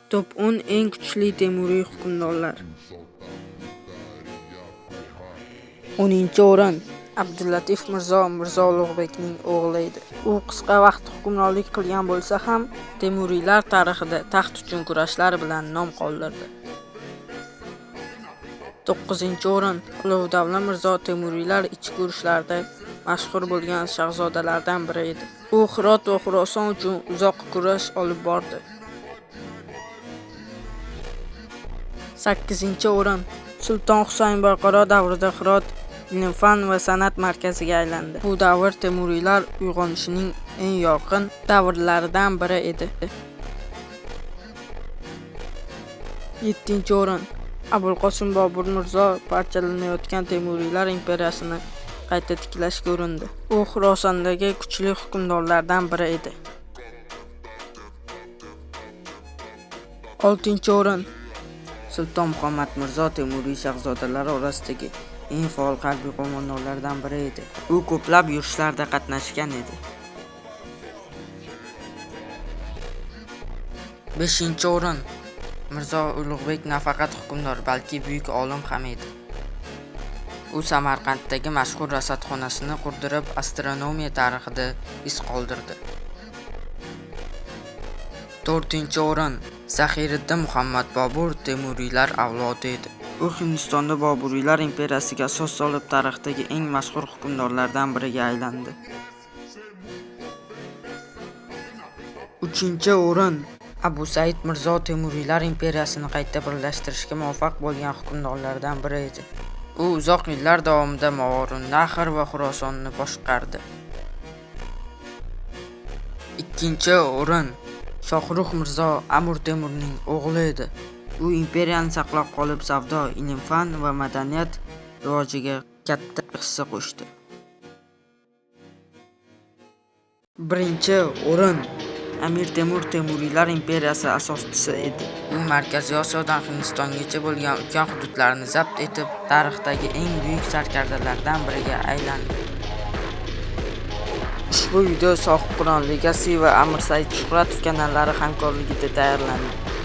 Top 10 eng kuchli Temuriy hukmdorlar. 10-o'rin Abdulatif Mirzo Mirzo Ulug'bekning o'g'li edi. U qisqa vaqt hukmronlik qilgan bo'lsa ham, Temuriylar tarixida taxt uchun kurashlar bilan nom qoldirdi. 9-o'rin Ulug'davla Mirzo Temuriylar ichki urushlarda mashhur bo'lgan shahzodalardan biri edi. U Hirot va Xuroson uchun uzoq kurash olib bordi. 8-o'rin Sulton Husayn Boyqaro davrida Hirot ilm-fan va san'at markaziga aylandi. Bu davr Temuriylar uyg'onishining eng yorqin davrlaridan biri edi. 7-o'rin Abulqosim Bobur Mirzo parchalanayotgan Temuriylar imperiyasini qayta tiklashga urindi. U Xurosondagi kuchli hukmdorlardan biri edi. 6-o'rin Sulton Muhammad Mirzo Temuriy shahzodalari orasidagi eng faol harbiy qo'mondonlardan biri edi. U ko'plab yurishlarda qatnashgan edi. 5-o'rin Mirzo Ulug'bek nafaqat hukmdor, balki buyuk olim ham edi. U Samarqanddagi mashhur rasadxonasini qurdirib, astronomiya tarixida iz qoldirdi. 4-o'rin Zahiriddin Muhammad Bobur Temuriylar avlodi edi. U Hindistonda Boburiylar imperiyasiga asos solib, tarixdagi eng mashhur hukmdorlardan biriga aylandi. 3-o'rin Abu Said Mirzo Temuriylar imperiyasini qayta birlashtirishga muvaffaq bo'lgan hukmdorlardan biri edi. U uzoq yillar davomida Movarounnahr va Xurosonni boshqardi. 2-o'rin Shohrux Mirzo Amir Temurning o'g'li edi. U imperiyani saqlab qolib, savdo, ilm-fan va madaniyat rivojiga katta hissa qo'shdi. 1-o'rin Amir Temur Temuriylar imperiyasi asoschisi edi. U Markaziy Osiyodan Hindistongacha bo'lgan ulkan hududlarni zabt etib, tarixdagi eng buyuk sarkardalardan biriga aylandi. Ushbu video Sohibqiron Legacy va Amir Said Shuhratov kanallari hamkorligida tayyorlandi.